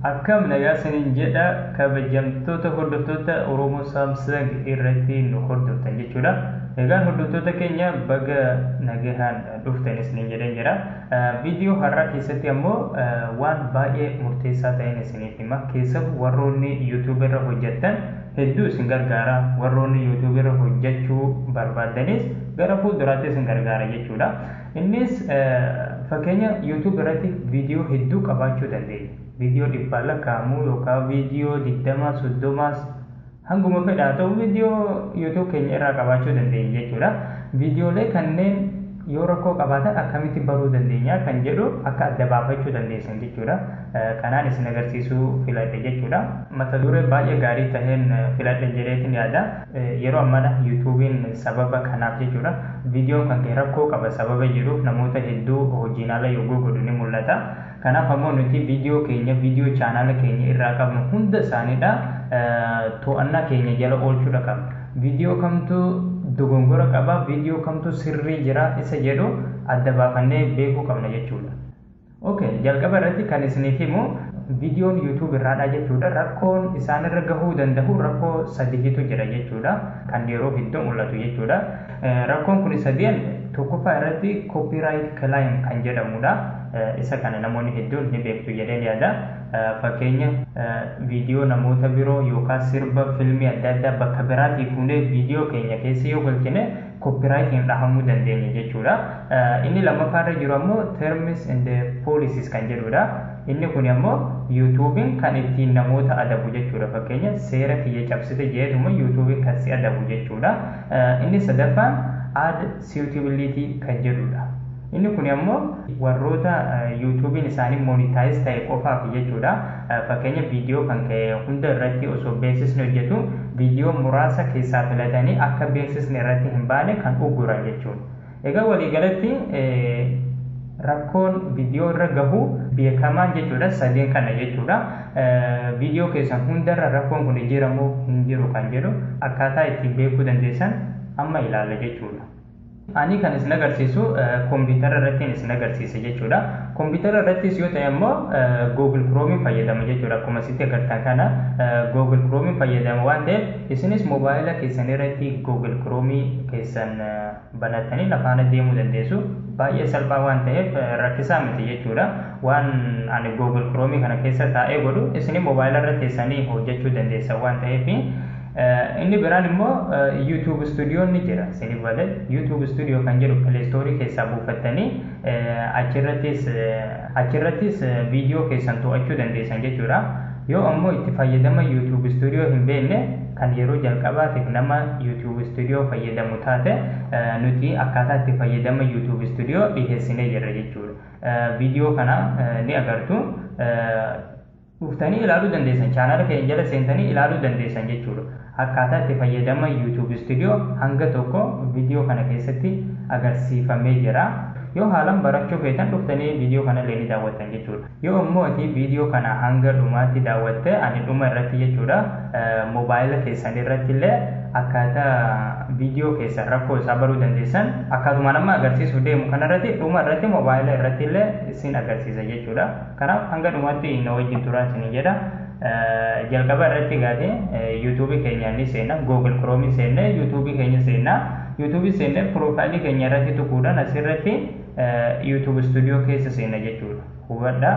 Akkam nagaa isiniin jedha, kabajamtoota hordoftoota Oromoo Samsung irratti nu hordoftan jechuudha. Egaan hordoftoota keenya, baga nagahaan dhuftan isiniin jedheen jira. Viidiyoo har'aa keessatti ammoo waan baay'ee murteessaa ta'een isiniif hima. Keessattuu warroonni YouTube irra hojjettan hedduu isin gargaara. Warroonni YouTube irra hojjechuu barbaadanis gara fuulduraatti isin gargaara jechuudha. Innis fakkeenya YouTube irratti viidiyoo hedduu qabaachuu dandeenya. Viidiyoo dhibbaan lakkaa'amu yookaan viidiyoo 20, 30s, hanguma fedhaa ta'u viidiyoo YouTube keenya irraa qabaachuu dandeenya jechuudha. Viidiyoolee kanneen yoo rakkoo qabaatan akkamitti baruu dandeenya kan jedhu akka adda baafachuu dandeessan jechuudha. Kanaan isin agarsiisuu filadhe jechuudha. Mata duree baay'ee gaarii taheen filadhe jedheetin yaada. Yeroo ammaa YouTube'n sababa kanaaf jechuudha. Viidiyoon kan kee rakkoo qaba sababa jedhuuf namoota hedduu hojiin ala yogguu godhu ni mul'ata. Kanaaf ammoo nuti viidiyoo keenya, viidiyoo chaanaala keenya irraa qabnu hunda isaaniidha to'annaa keenya jala oolchuudha qabna. Viidiyoo kamtu dogongora qaba, viidiyoo kamtu sirrii jira isa jedhu adda baafannee beekuu qabna jechuudha. Okay, jalqaba irratti kan isiniif himu viidiyoon YouTube irraadha jechuudha. Rakkoon isaanirra gahuu danda'u rakkoo sadiitu jira jechuudha. Kan yeroo hedduu mul'atu jechuudha. Rakkoon kun sadeen, tokkoffaa irratti copyright claim kan jedhamudha. Isa kana namoonni hedduun ni beektu jedheen yaada. Fakkeenya viidiyoo namoota biroo yookaan sirba, filmii adda addaa bakka biraatii fuunee viidiyoo keenya keessa yoo galchine copyrightiin dhahamuu dandeenya jechuudha. Inni lammaffaa irra jiru ammoo terms and policies kan jedhudha. Inni kun ammoo YouTube'n kan ittiin namoota adabu jechuudha. Fakkeenya seera kiyya cabsite jedhuma YouTube'n kan si adabu jechuudha. Inni sadaffaan ad suitability kan jedhudha. Inni kun ammoo warroota YouTube'n isaanii monetize ta'e qofaaf jechuudha. Fakkeenya viidiyoo kan ka'e hunda irratti osoo beeksisni hojjetu viidiyoo muraasa keessaa filatanii akka beeksisni irratti hin baane kan ugguran jechuudha. Egaa waliigalatti rakkoon viidiyoo irra gahu beekamaan jechuudha sadeen kana jechuudha. Viidiyoo keessan hundarra rakkoon kun jira moo hin jiru kan jedhu akkaataa ittiin beekuu dandeessan amma ilaalla jechuudha. Ani kan isin agarsiisu kompiitara irratti isin agarsiisa jechuudha. Kompiitara irrattis yoo ta'e ammoo Google Chrome fayyadama jechuudha. Akkuma asitti agartan kana Google Chrome fayyadama waan ta'eef, isinis moobaayila keessan irratti Google Chrome keessan banattanii lafaana deemuu dandeessu. Baay'ee salphaa waan ta'eef rakkisaa miti jechuudha. Waan ani Google Chrome kana keessa taa'ee godhu isin moobaayila irra teessanii hojjechuu dandeessan waan ta'eef. Inni biraan immoo YouTube Studio ni jira. Isinif galee, YouTube Studio kan jedhu Play Store keessaa buufattanii achirrattis viidiyoo keessan to'achuu dandeessan jechuudha. Yoo ammoo itti fayyadama YouTube Studio hin beekne, kan yeroo jalqabaatiif nama YouTube Studio fayyadamu taate, nuti akkaataa itti fayyadama YouTube Studio dhiheessinee jirra jechuudha. Viidiyoo kana ni agartu. Dhuftanii ilaaluu dandeessan, chaanaala keenya jala seentanii ilaaluu dandeessan jechuudha. Akkaataa itti fayyadama YouTube Studio hanga tokko viidiyoo kana keessatti agarsiifamee jira. Yoo haalaan barachuu feetan dhuftanii viidiyoo kana illee ni daawwattan jechuudha. Yoo ammoo ati viidiyoo kana hanga dhumaatti daawwatte, ani dhuma irratti jechuudha moobaayila keessan irratti illee akkaataa viidiyoo keessan rakkoo isaa baruu dandeessan akkaatuma nama agarsiisuu deemu kanarratti dhuma irratti moobaayila irratti illee isin agarsiisa jechuudha. Kanaaf hanga dhumaatti na wajjin turaa isin jedha. Jalqaba irratti gaate YouTube keenya ni seenna, Google Chrome seenne, YouTube keenya seenna. YouTube seenne, profile keenya irratti tuquudhaan asirratti YouTube Studio keessa seenna jechuudha. Hubadhaa,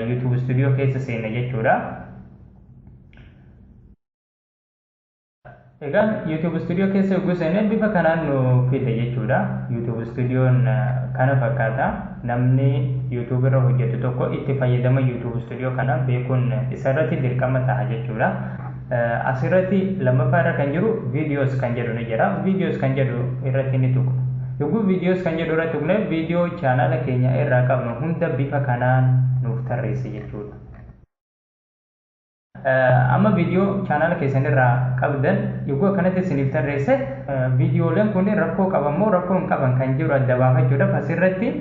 YouTube Studio keessa seenna jechuudha. Egaan YouTube Studio keessa yogguu seenne bifa kanaan nu fide jechuudha. YouTube Studioon kana fakkaata. Namni YouTube irra hojjetu tokko itti fayyadama YouTube Studio kana beekuun isarratti dirqama ta'a jechuudha. Asirratti lammaffaa irra kan jiru videos kan jedhu ni jira. Videos kan jedhu irratti ni tuqna. Yogguu videos kan jedhu irratti tuqne, viidiyoo chaanaala keenya irraa qabnu hunda bifa kanaan nuuf tarreessa jechuudha. Amma viidiyoo chaanaala keessan irraa qabdan yogguu akkanatti isiniif tarreesse, viidiyooleen kun rakkoo qaban moo rakkoo hin qaban kan jedhu adda baafachuudhaaf asirratti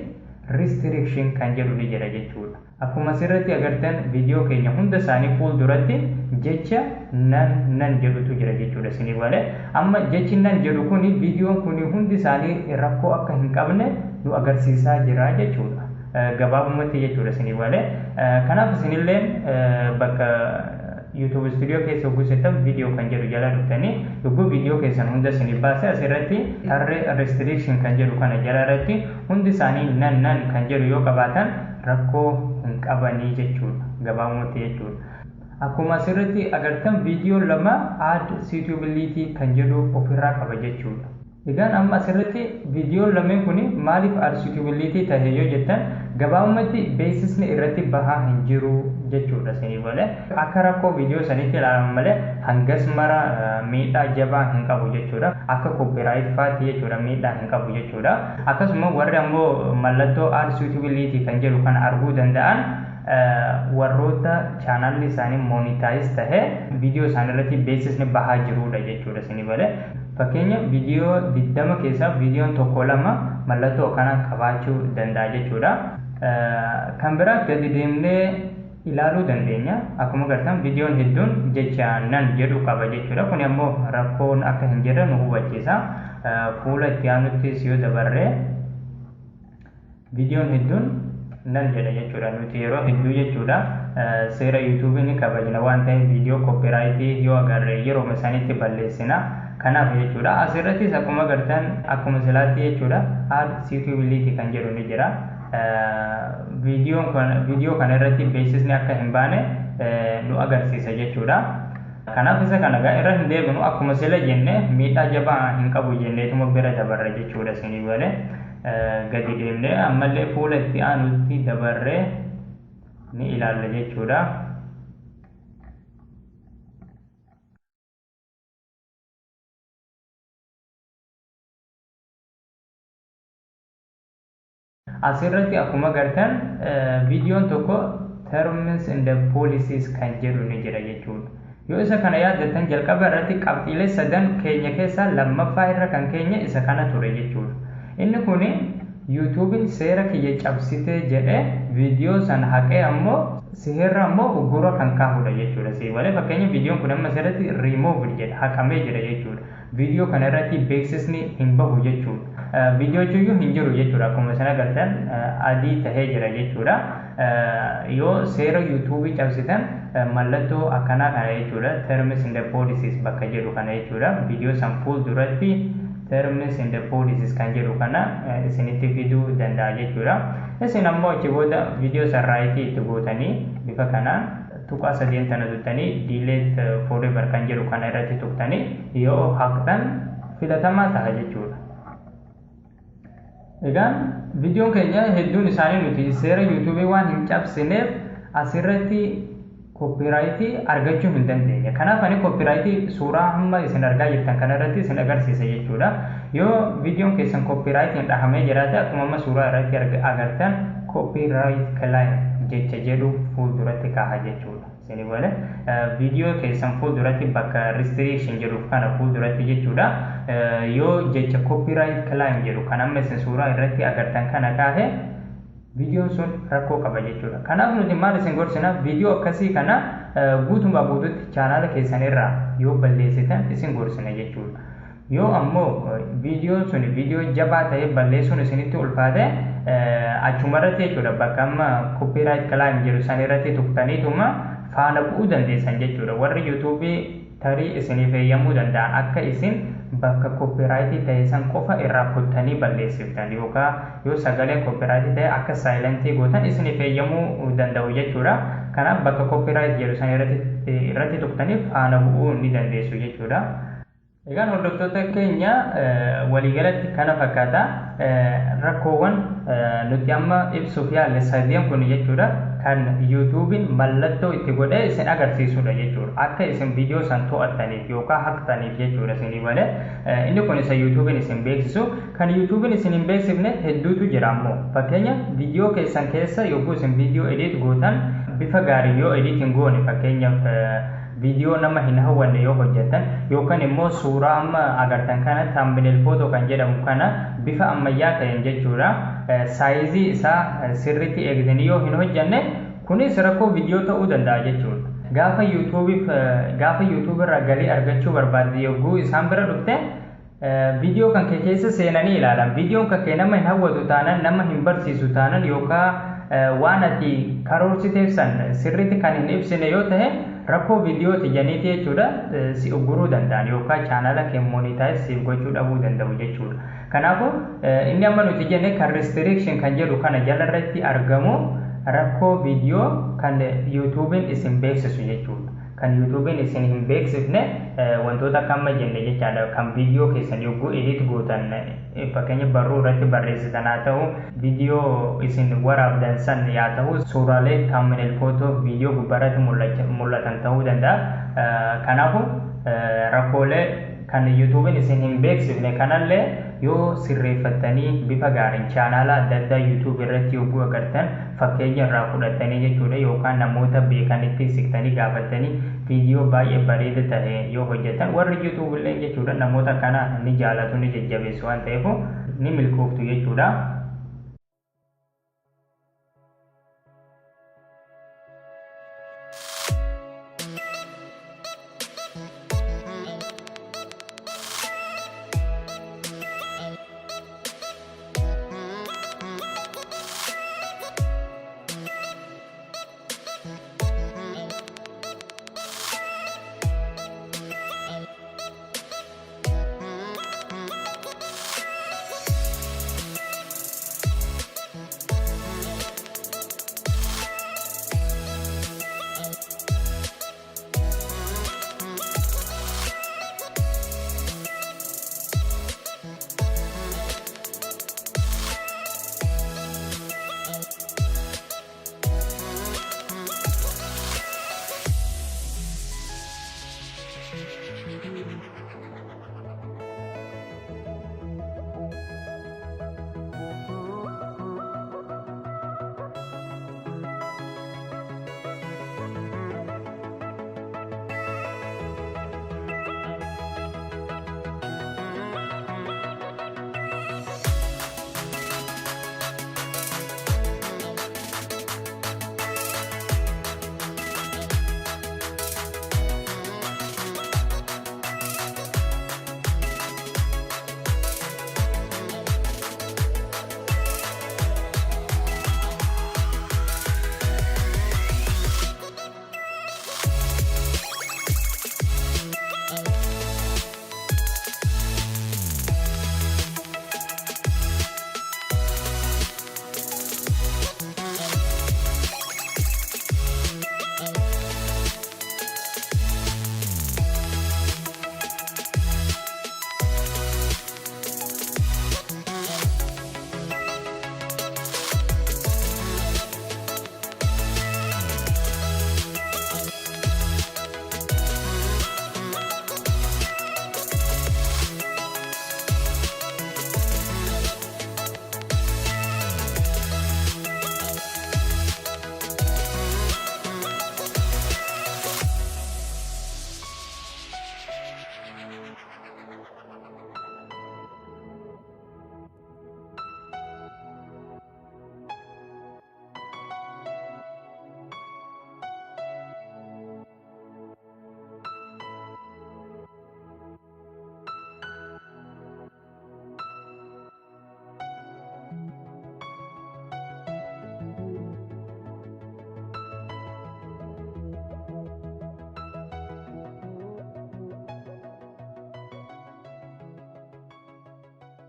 restriction kan jedhu ni jira jechuudha. Akkuma asirratti agartan viidiyoo keenya hunda isaanii fuulduratti jecha none none jedhutu jira jechuudha isinii malee. Amma jechi none jedhu kun viidiyoon kun hundi isaanii rakkoo akka hin qabne nu agarsiisaa jira jechuudha. Gabaabumatti jechuudha isinii malee. Kanaaf isinilleen bakka YouTube Studio keessa yogguu seentan, viidiyoo kan jedhu jala dhuftanii, yogguu viidiyoo keessan hunda isinii baase, asirratti tarree restriction kan jedhu kana jala irratti hundi isaanii none none kan jedhu yoo qabaatan rakkoo hin qabanii jechuudha, gabaabumatti jechuudha. Akkuma asirratti agartan, viidiyoo lama ad suitability kan jedhu ofirraa qaba jechuudha. Egaan amma asirratti viidiyoon lameen kun maaliif ad suitability tahe yoo jettan, gabaabumatti beeksisni irratti bahaa hin jiru jechuudha isinii malee. Akka rakkoo viidiyoo saniitti ilaalaman malee hangas mara miidhaa jabaa hin qabu jechuudha. Akka copyright faatti jechuudha, miidhaa hin qabu jechuudha. Akkasuma warri ammoo mallattoo ad suitability kan jedhu kana arguu danda'an warroota chaanalli isaanii monetize tahe viidiyoo isaanii irratti beeksisni bahaa jirudha jechuudha isinii malee. Fakkeenya, viidiyoo 20 keessaa viidiyoon tokko lama mallattoo akkanaa qabaachuu danda'a jechuudha. Kan biraa gadi deemnee ilaaluu dandeenya. Akkuma agartan, viidiyoon hedduun jecha none jedhu qaba jechuudha. Kun ammoo rakkoon akka hin jirre nu hubachiisa. Fuula itti aanuttis yoo dabarree, viidiyoon hedduun none jedha jechuudha. Nuti yeroo hedduu jechuudha seera YouTubeii ni kabajna waan ta'eef, viidiyoo copyrightii yoo agarre yeroo isaaniitti balleessina. Kanaaf jechuudha, asirrattis akkuma agartan, akkuma silaatti jechuudha, ad suitability kan jedhu ni jira. Viidiyoon kun viidiyoo kana irratti beeksisni akka hin baane nu agarsiisa jechuudha. Kanaaf isa kana gaa irra hin deebinu. Akkuma sila jenne, miidhaa jabaa hin qabu jenneetuma bira dabarra jechuudha isinii malee. Gadi deemnee ammallee fuula itti aanutti dabarree ni ilaalla jechuudha. Asirratti akkuma agartan, viidiyoon tokko terms and policies kan jedhu ni jira jechuudha. Yoo isa kana yaaddattan, jalqaba irratti qabxiilee sadan keenya keessaa lammaffaa irra kan keenya isa kana ture jechuudha. Inni kuni YouTubein seera kiyya cabsitee jedhee viidiyoo sana haqee ammoo seerra ammoo uggura kan kaahudha jechuudha. Si malee, fakkeenya, viidiyoon kun amma asirratti removed jedha, haqamee jira jechuudha. Viidiyoo kana irratti beeksisni hin bahu jechuudha. Viidiyoo iyyuu hin jiru jechuudha. Akkuma isin agartan adii tahee jira jechuudha. Yoo seera YouTubeii cabsitan mallattoo akkanaa kana jechuudha. Terms and policies bakka jedhu kana jechuudha. Viidiyoo san fuulduratti terms and policies kan jedhu kana isinitti fiduu danda'a jechuudha. Isin ammoo achi booda viidiyoo san rightii itti gootanii, bifa kanaan tuqaa sadeen tana tuqxanii, delete forever kan jedhu kana irratti tuqxanii yoo haqxan filatamaa ta'a jechuudha. Egaan viidiyoon keenya hedduun isaanii nuti seera YouTubeii waan hin cabsineef asirratti copyrightii argachuu hin dandeenye. Kanaaf ani copyrightii suuraa hamma isin argaa jirtan kanarratti isin agarsiisa jechuudha. Yoo viidiyoon keessan copyrightiin dhahamee jiraate, akkuma amma suuraa irratti agartan, copyright claim jecha jedhu fuulduratti kaaha jechuudha. Isin malee, viidiyoo keessan fuulduratti bakka restriction jedhuuf kana fuulduratti jechuudha. Yoo jecha copyright claim jedhu kan amma isin suuraa irratti agartan kana kaahe, viidiyoon sun rakkoo qaba jechuudha. Kanaaf nuti maal isin gorsina? Viidiyoo akkasii kana guutumaa guututti chaanaala keessan irraa yoo balleessitan isin gorsina jechuudha. Yoo ammoo viidiyoon sun viidiyoo jabaa ta'e balleessuun isinitti ulfaate, achumarratti jechuudha, bakka amma copyright claim jedhu san irratti tuqxaniituma faana bu'uu dandeessan jechuudha. Warri YouTubeii tarii isiniif eeyyamuu danda'an akka isin bakka copyrightii ta'e san qofa irraa kuttanii balleessiftan, yookaan yoo sagaleen copyrightii ta'e akka silentii gootan isiniif eeyyamuu danda'u jechuudha. Kanaaf bakka copyright jedhu san irratti tuqxanii faana bu'uu ni dandeessu jechuudha. Egaan hordoftoota keenya, waliigalatti kana fakkaata. Rakkoowwan nuti amma ibsuuf yaalle sadeen kun jechuudha, kan YouTubeiin mallattoo itti godhee isin agarsiisudha jechuudha. Akka isin viidiyoo san to'attaniif yookaan haqxaniif jechuudha isinii malee. Inni kun isa YouTubeiin isin beeksisu. Kan YouTubeiin isin hin beeksifne hedduutu jira ammoo. Fakkeenya, viidiyoo keessan keessa yogguu isin viidiyoo edit gootan, bifa gaarii yoo edit hin goone, fakkeenyaaf viidiyoo nama hin hawwanne yoo hojjetan, yookaan immoo suuraa amma agartan kana, thumbnail photo kan jedhamu kana, bifa ammayyaa ta'een jechuudha, sizeii isaa sirriitti eegdanii yoo hin hojjenne, kunis rakkoo viidiyoo ta'uu danda'a jechuudha. Gaafa YouTubeiif gaafa YouTube irraa galii argachuu barbaadde, yogguu isaan bira dhufte Viidiyoo kan kee keessa seenanii ilaalan, viidiyoon kan kee nama hin hawwatu taanaan, nama hin barsiisu taanaan, yookaan waan ati karoorsiteef san sirriitti kan hin ibsine yoo ta'e, rakkoo viidiyooti janiiti jechuudha si ugguruu danda'an yookaan chaanala kee monetize siif gochuu dhabuu danda'u jechuudha. Kanaafuu inni amma nuti jenne kan restriction kan jedhu kana jalarratti argamu rakkoo viidiyoo kan YouTube'n isin beeksisu jechuudha. Kan YouTube'n isin hin beeksifne wantoota akka amma jenne jechaadha. Kan viidiyoo keessan yogguu edit gootan, fakkeenya barruu irratti barreessitan haa ta'u, viidiyoo isin waraabdan san yaa ta'u, suuraalee thumbnail photo viidiyoo gubbaarratti mul'atan ta'uu danda'a. Kanaafuu rakkoolee kan YouTube'n isin hin beeksifne kanallee yoo sirreeffattanii bifa gaariin chaanaala adda addaa YouTube irratti yogguu agartan fakkeenya irraa fudhattanii jechuudha, yookaan namoota beekanitti siqtanii gaafattanii viidiyoo baay'ee bareeda ta'e yoo hojjetan, warri YouTube illee jechuudha namoota kana ni jaalatu, ni jajjabeessu waan ta'eef ni milkooftu jechuudha.